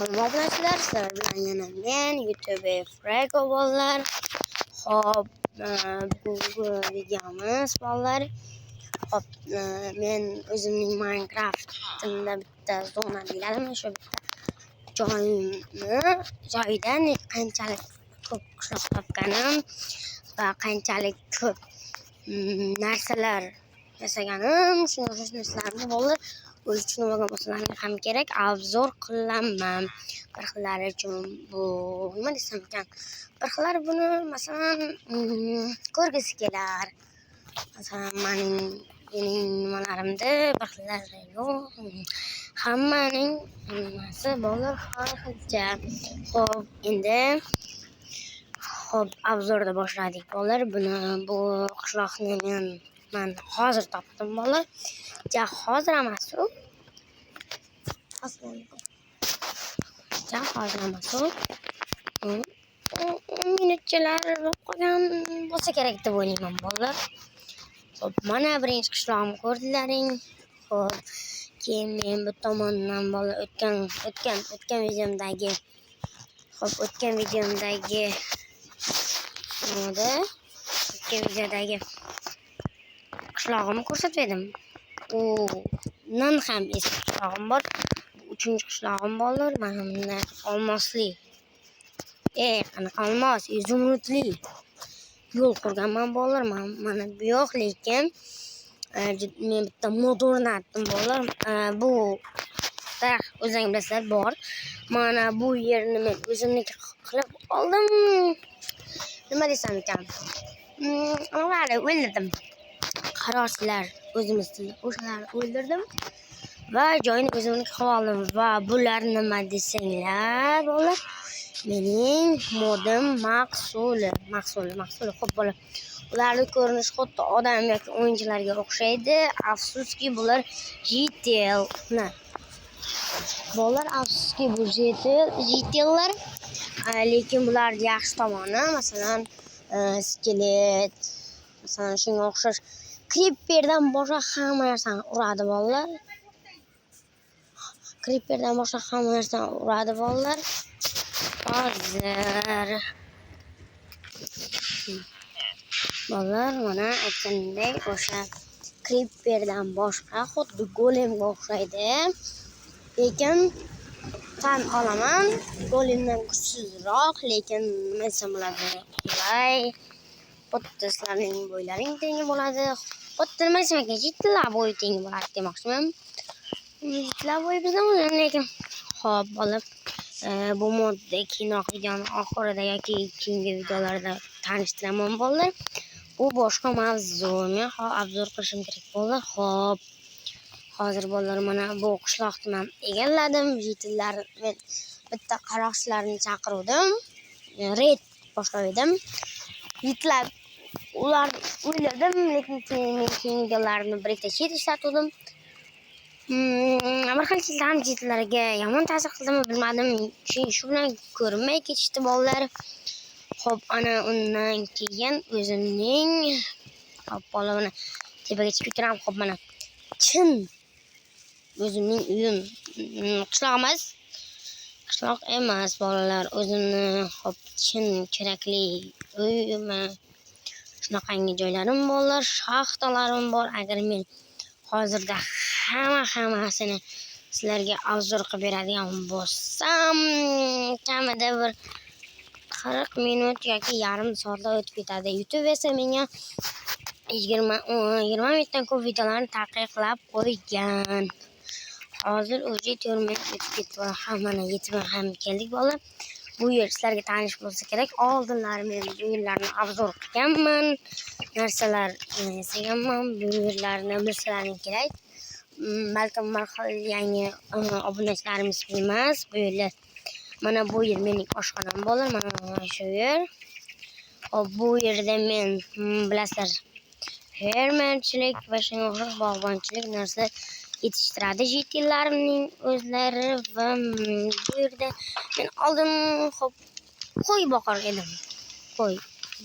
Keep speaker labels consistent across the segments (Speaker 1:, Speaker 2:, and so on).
Speaker 1: Salom, obunachilar, sizlar bilan yana men, YouTube Frego bolalar. Xo'p, bugungi videomiz, bolalar. Xo'p, men o'zimning Minecraft'imda bitta zona deganim, shu bitta joyimni joyidan qanchalik ko'p qishloq topganim va qanchalik ko'p narsalar yasaganim, shunga o'xshash narsalarni, bolalar, o'zi tushunib olgan bo'lsalaring ham kerak, обзор qilaman. Bir xillari uchun bu nima desam ekan, bir xillari buni, masalan, ko'rgisi kelar. Masalan, mening nimalarimni bir xillari yo'q. Hammaning nimasi, bolalar, har xilcha. Xo'p, endi xo'p, обзор ni boshladik, bolalar. Buni, bu qishloqni men hozir topdim, bolalar. Ja hozir emas u. Assalomu alaykum. Ja hozir emas u. 10 minutchalar bo'lib qolgan bo'lsa kerak deb o'ylayman, bolalar. Xo'p, mana birinchi qishlog'imni ko'rdilaring. Xo'p, keyin men bu tomondan, bola, o'tgan videomdagi, xo'p, o'tgan videomdagi nimada? O'tgan videodagi qishlog'imni ko'rsatib edim. Undan ham eski qishlog'im bor. Uchinchi qishlog'im, bolalar. Mana bunday olmosli. Qanaqa olmos? Изумруд li yo'l qurganman, bolalar. Mana bu yoq, lekin men bitta mod o'rnatdim, bolalar. Bu daraxt, o'zlaring bilasizlar, bor. Mana bu yerni men o'zimniki qilib oldim. Nima desam ekan? Ularni o'ldirdim. Qaroqchilar, o'zimiz tilda, o'shalarni o'ldirdim va joyini o'zimniki qilib oldim. Va bular nima desanglar, bolalar, mening modim mahsuli. Xo'p, bolalar, ularni ko'rinishi xuddi odam yoki o'yinchilarga o'xshaydi. Afsuski, bular житель. Bolalar, afsuski, bu житель lar, lekin bularni yaxshi tomoni, masalan, skelet, masalan, shunga o'xshash Creeperdan boshqa hamma narsani uradi, bolalar. Creeperdan boshqa hamma narsani uradi, bolalar. Hozir, bolalar, mana aytganimdek, o'sha Creeperdan boshqa xuddi golemga o'xshaydi. Lekin tan olaman, golemdan kuchsizroq, lekin nima desam bo'ladi, qulay. Xuddi sizlarning bo'ylaring teng bo'ladi. Xuddi, nima desam ekan, jitlar bo'yi teng bo'ladi demoqchiman. Jitlar bo'yi bizdan uzun lekin. Xo'p, bola, bu modda keyinroq, videoni oxirida yoki keyingi videolarda tanishtiraman, bolalar. Bu boshqa mavzu. Men hozir обзор qilishim kerak, bolalar. Xo'p. Hozir, bolalar, mana bu qishloqni men egalladim. Житель lar, men bitta qaroqchilarni chaqiruvdim. Reyd boshlab edim. Yitlar, ularni o'ldirdim, lekin keyin men keyingi videolarimda bir ikkita cheat ishlatuvdim. Bir xil cheatlarim житель larga yomon ta'sir qildimi, bilmadim. Chunki shu bilan ko'rinmay ketishdi, bolalar. Xo'p, ana undan keyin o'zimning, hop, bola, mana tepaga chiqib ketaman. Xo'p, mana chin o'zimning uyim. Qishloq emas. Qishloq emas, bolalar. O'zimni, hop, chin kerakli uyim, shunaqangi joylarim, bolalar, shaxtalarim bor. Agar men hozirda hammasini sizlarga обзор qilib beradigan bo'lsam, kamida bir 40 minut yoki yarim soatlar o'tib ketadi. YouTube esa menga 20 minutdan ko'p videolarni taqiqlab qo'ygan. Hozir уже 4 minut o'tib ketdi. Ha, mana yetib ham keldik, bolalar. Bu yer sizlarga tanish bo'lsa kerak. Oldinlari men bu yerlarni обзор qilganman. Narsalar yasaganman. Bu yerlarni bilsalaring kerak. Balkim bir xil yangi obunachilarimiz bilmas. Bu yerlar, mana bu yer mening oshxonam, bolalar. Mana shu yer. Hop, bu yerda men, bilasizlar, fermerchilik va shunga o'xshash bog'bonchilik narsa yetishtiradi житель larimning o'zlari. Va bu yerda men oldin, xo'p, qo'y boqar edim. Qo'y,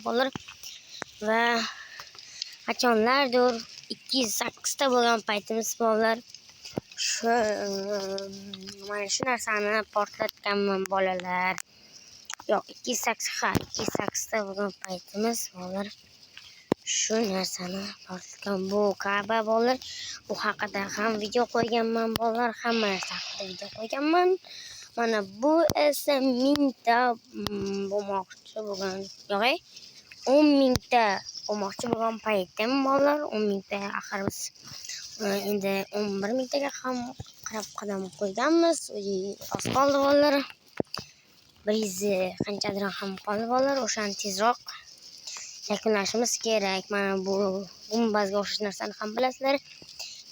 Speaker 1: bolalar, va qachonlardir 208 ta bo'lgan paytimiz, bolalar, Shu mana shu narsani portlatganman, bolalar. Yo'q, 208, ha, 208 ta bo'lgan paytimiz, bolalar, shu narsani portlatgan. Bu Kaba, bolalar, bu haqida ham video qo'yganman, bolalar, hamma narsa haqida video qo'yganman. Mana bu esa 1000 ta bo'lmoqchi bo'lgan, yo'q, 10 000 ta bo'lmoqchi bo'lgan paytim, bolalar, 10 000 ta. Axir biz endi 11 000 taga ham qarab qadam qo'yganmiz. Oz qoldi, bolalar, 100 qanchadir ham qoldi, bolalar, o'shani tezroq yakunlashimiz kerak. Mana bu gumbazga o'xshash narsani ham bilasizlar,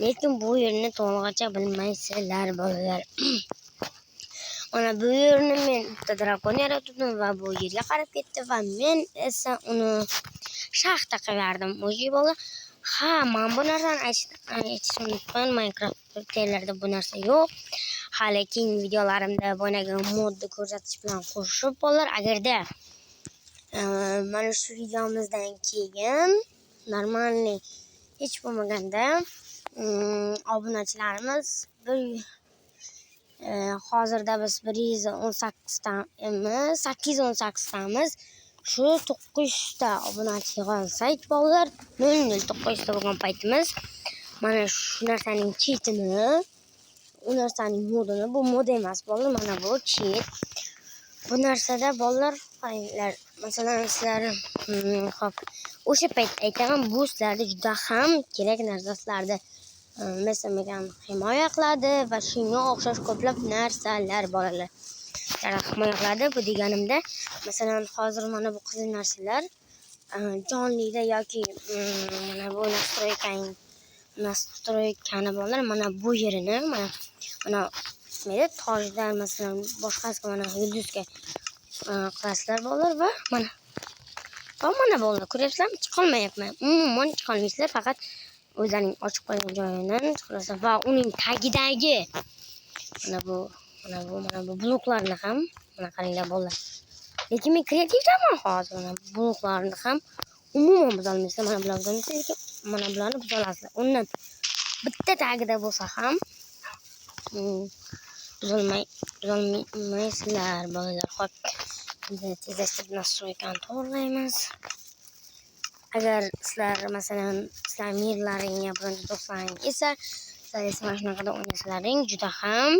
Speaker 1: lekin bu yerni to'lig'icha bilmaysizlar, bolalar. Mana bu yerni men bitta drakon yaratdim va bu yerga qarab ketdi va men esa uni shaxta qilardim o'zi, bola. Ha, man bu narsani aytishni unutgan. Minecraft treylerda bu narsa yo'q hali. Keyingi videolarimda boyagi modni ko'rsatish bilan qo'shib, bolalar, agarda mana shu videomizdan keyin нормальный hech bo'lmaganda obunachilarimiz bir hozirda biz 118tamiz, 818tamiz. Shu 900 ta obunachi yig'olsak, bolalar, 0 0 900 ta bo'lgan paytimiz mana shu narsaning chetini, u narsaning modini, bu mod emas, bolalar, mana bu chet. Bu narsada, bolalar, qaranglar, masalan, sizlar hop, o'sha payt aytaman, bu sizlarga juda ham kerak narsa, sizlarni masalan himoya qiladi va shunga o'xshash ko'plab narsalar, bolalar, himoya qiladi. Bu deganimda, masalan, hozir mana bu qizil narsalar jonlida yoki mana bu настройка ni, bolalar, mana bu yerini, mana nima edi, tojdan, masalan, boshqasiga, mana yulduzga qilasizlar, bolalar, va mana, bolalar, ko'ryapsizlarmi, chiqolmayapman. Umuman chiqolmaysizlar, faqat o'zlarining ochib qo'ygan joyidan chiqalasizlar va uning tagidagi mana bu, mana bu, mana bu bloklarni ham, mana qaranglar, bolalar, lekin men kreativdaman hozir. Mana bloklarni ham umuman buzolmaysizlar, mana bularni buzolmaysizlar, lekin mana bularni buza olasizlar. Undan bitta tagida bo'lsa ham buzolmaysizlar, bolalar. Hop, endi tezlashtirib настройка ni to'g'rilaymiz. Agar sizlar, masalan, sizlar mirlaringga, bironta do'stlaring esa, sizlar esa mana shunaqada o'ynasalaring juda ham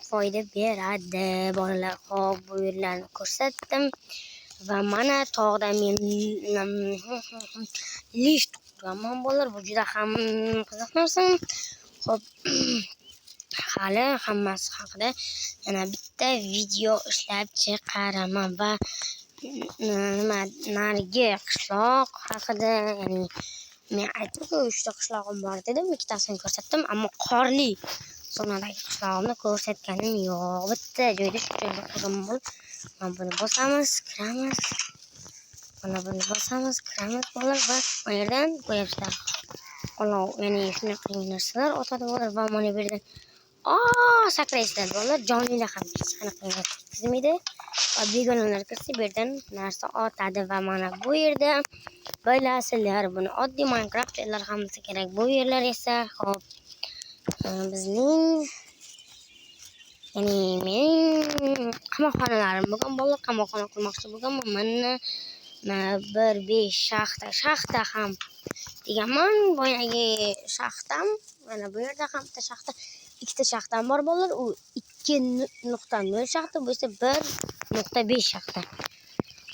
Speaker 1: foyda beradi, bolalar. Hop, bu yerlarni ko'rsatdim va mana tog'da men lift qurganman, bolalar, bu juda ham qiziq narsa. Hop, hali hammasi haqida yana bitta video ishlab chiqaraman va nima, narigi qishloq haqida, ya'ni men aytdim-ku, uchta qishlog'im bor dedim, ikkitasini ko'rsatdim, ammo qorli zonadagi qishlog'imni ko'rsatganim yo'q. Bitta joyda, shu joyda qurganman bo'lib. Mana buni bosamiz, kiramiz. Mana buni bosamiz, kiramiz, bolalar, va mana yerdan qo'yapsizlar. Olov, ya'ni shunaqa narsalar otadi, bolalar, va mana bu yerdan sakraysizlar, bolalar. Jonlilar ham hech qanaqa narsa ketkazmaydi va begonalar kirsa, bu yerdan narsa otadi. Va mana bu yerda bilasizlar, buni oddiy Minecraftlar ham bilsa kerak. Bu yerlar esa, hop, bizning, ya'ni mening qamoqxonalarim bo'lgan, bolalar, qamoqxona qurmoqchi bo'lganman. Mana 1.5 shaxta, shaxta ham deganman. Boyagi shaxtam, mana bu yerda ham bitta shaxta, ikkita shaxtam bor, bolalar. U 2.0 shaxta, bu esa 1.5 shaxta.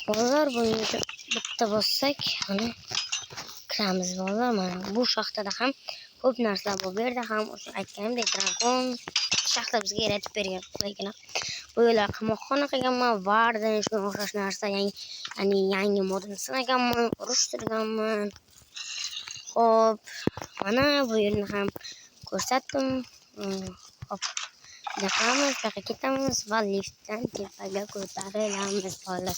Speaker 1: Bolalar, buni bitta bossak, mana kiramiz, bolalar. Mana bu shaxtada ham ko'p narsalar bor. Bu yerda ham o'sha aytganimdek dragon shaxta bizga yaratib bergan qulaygina. Bu yerlar qamoqxona qilganman, Warden, shunga o'xshash narsa, ya'ni yangi modini sinaganman, urushtirganman. Xo'p, mana bu yerni ham ko'rsatdim. Hop, bunaqamiz, bu yoqqa ketamiz va liftdan tepaga ko'tarilamiz, bolalar.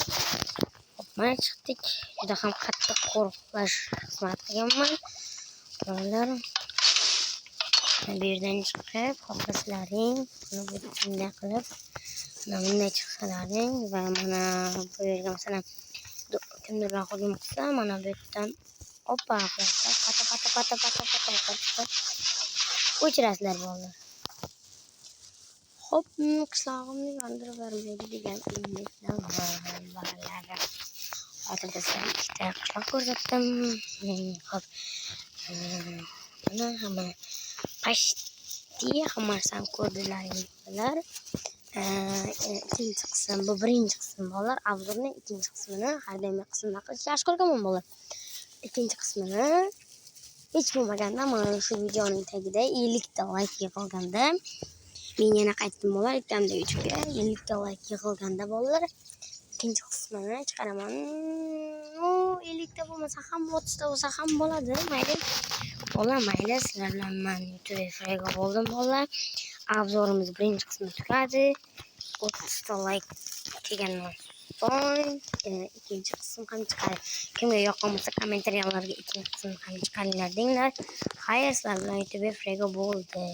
Speaker 1: Hop, mana chiqdik. Juda ham qattiq qo'riqlash xizmat qilganman. Bolalar, bu yerdan chiqib, xohlaslaring, buni bunday qilib, mana bunday chiqsalaring va mana bu yerga, masalan, kimdirlar hujum qilsa, mana bu yerdan oppa qilasizlar. Pata pata pata pata pata pata. O'chirasizlar, bolalar. Xo'p, qishlog'imni yondirib yubormaydi degan umiddaman, bolalar. Hozirda sizlarga ikkita qishloq ko'rsatdim. Xo'p. Mana hamma, почти hamma narsani ko'rdilaring, bolalar. Ikkinchi qism, bu birinchi qism, bolalar. Обзор ning ikkinchi qismini har doim qismda qilishni yaxshi ko'raman, bolalar. Ikkinchi qismini hech bo'lmaganda mana shu videoning tagida 50 ta layk yig'ilganda men yana qaytdim, bolalar, aytganimdek, YouTube'ga 50 ta layk yig'ilganda, bolalar, ikkinchi qismini chiqaraman. Ну, 50 ta bo'lmasa ham, 30 ta bo'lsa ham bo'ladi, mayli. Bolalar, mayli, sizlar bilan man YouTube Frego bo'ldim, bolalar. Обзор imiz birinchi qismi tugadi. 30 ta layk kelgandan so'ng ikkinchi qism ham chiqadi. Kimga yoqqan bo'lsa, kommentariyalarga ikkinchi qismni ham chiqaringlar denglar. Xayr, sizlar bilan YouTube Frego bo'ldi.